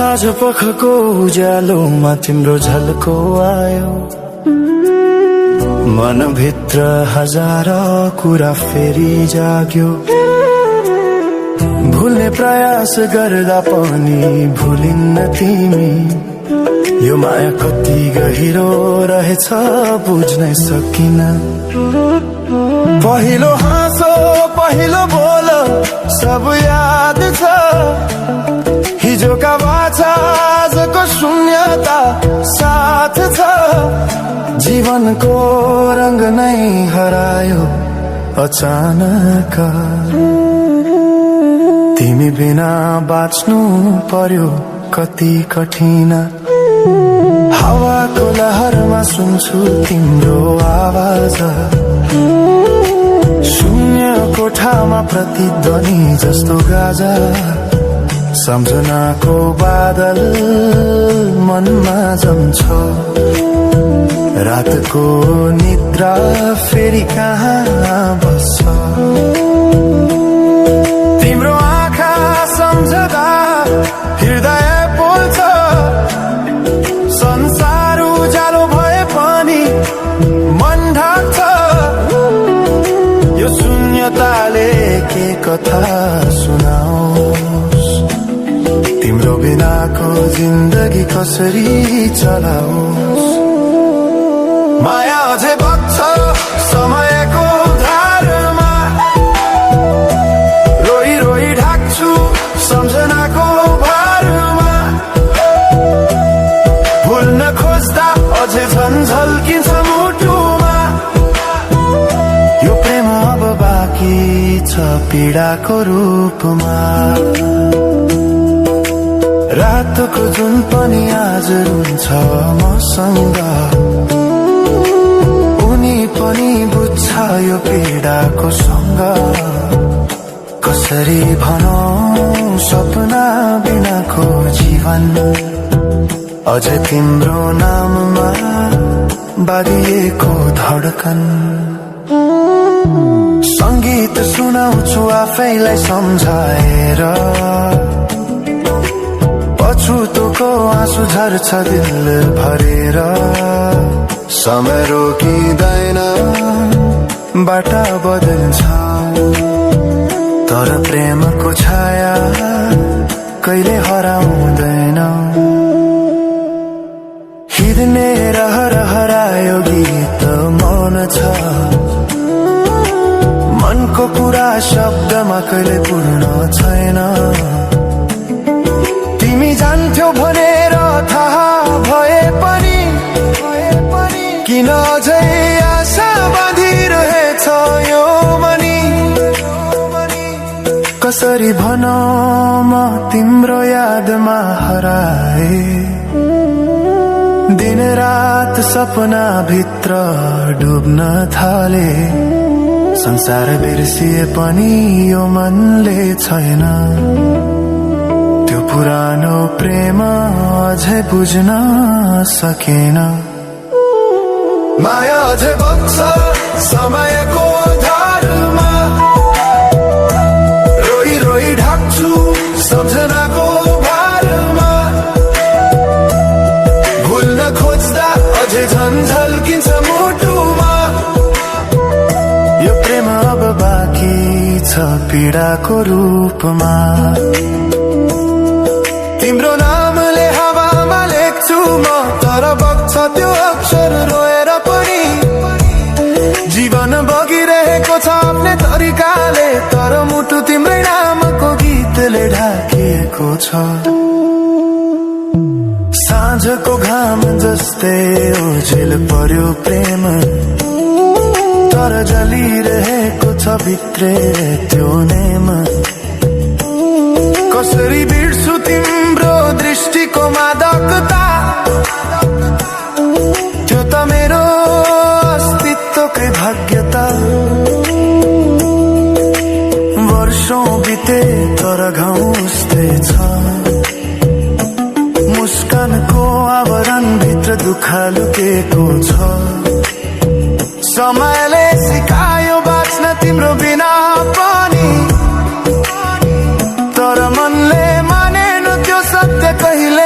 साँझ पखको उज्यालोमा तिम्रो झल्को आयो, मनभित्र हजार कुरा फेरि जाग्यो। भुल्ने प्रयास गर्दा पनि भुलिन्न तिमी, यो माया कति गहिरो रहेछ बुझ्नै सकिन। पहिलो हाँसो पहिलो बोल सब याद छ, हिजोका बाछा आजको शून्यता साथ छ। जीवनको रंग नै हरायो अचानक, तिमी बिना बाँच्नु पर्यो कति कठिन। हावाको लहरमा सुन्छु तिम्रो आवाज, शून्य कोठामा प्रतिध्वनि जस्तो गाजा। सम्झनाको बादल मनमा जम्छ, रातको निद्रा फेरि कहाँ बस्छ। तिम्रो आँखा सम्झदा हृदय पोल्छ, संसार उज्यालो भए पनि मन ढाक्छ। यो शून्यताले के कथा सुनाओस्, तिम्रो बिनाको जिन्दगी कसरी चलाओस्। माया अझै बग्छ समयको धारमा, रोई रोई ढाक्छु सम्झनाको भारमा। भुल्न खोज्दा अझै झन् झल्किन्छ मुटुमा, यो प्रेम अब बाँकी छ पीडाको रूपमा। रातको जुन पनि आज रुन्छ मसँग, उनी पनि बुझ्छ यो पीडाको सँग। कसरी भनौं सपना बिनाको जीवन, अझै तिम्रो नाममा बाँधिएको धडकन। संगीत सुनाउँछु आफैलाई सम्झाएर, पछुतोको आँसु झर्छ दिल भरेर। समय रोकिँदैन बाटा बदल्छ, तर प्रेमको छाया कहिले हराउँदैन। हिँड्ने रहर हरायो गीत मौन छ, मनको कुरा शब्दमा कहिले पूर्ण छैन। तिमी जान्थ्यौ भनेर थाहा भए पनि किन अझै आशा बाँधिरहेछ यो मनी। कसरी भनौं म तिम्रो यादमा हराए, दिन रात सपना भित्र डुब्न थाले। संसार बिर्सिए पनि यो मनले छैन, त्यो पुरानो प्रेम अझै बुझ्न सकेन। माया अझै बग्छ समयको धारमा, रोई रोई ढाक्छु सम्झनाको भारमा। भुल्न खोज्दा अझै झन् झल्किन्छ मुटुमा, यो प्रेम अब बाँकी छ पीडाको रूपमा। तिम्रो नामले हावामा लेख्छु म, तर बग्छ त्यो अक्षर रोएर पनि। जीवन बगिरहेको छ आफ्नै तरिकाले, तर मुटु तिम्रै नामको गीतले ढाकिएको छ। साँझको घाम जस्तै ओझेल पर्यो प्रेम, तर जलिरहेको छ भित्रै त्यो नेम। कसरी बिर्छु तिम्रो दृष्टिको मादकता, त्यो त मेरो अस्तित्वकै भाग्यता। वर्षौं बिते तर घाउस्दै छ, मुस्कानको आवरण भित्र दुःख लुकेको छ। समयले सिकायो बाँच्न तिम्रो बिना पनि, तर मनले मानेन त्यो सत्य कहिले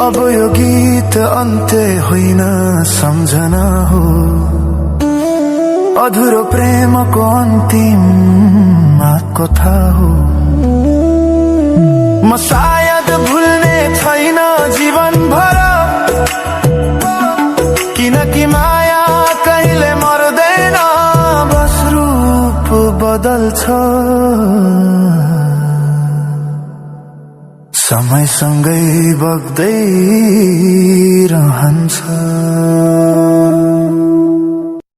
अब यो गीत अन्त्य होइन सम्झना हो, अधुरो प्रेमको अन्तिम कथा हो। म सायद भुल्ने छैन जीवन भर, किनकि माया कहिले मर्दैन, बस रूप बदल्छ, समयसँगै बग्दै रहन्छ।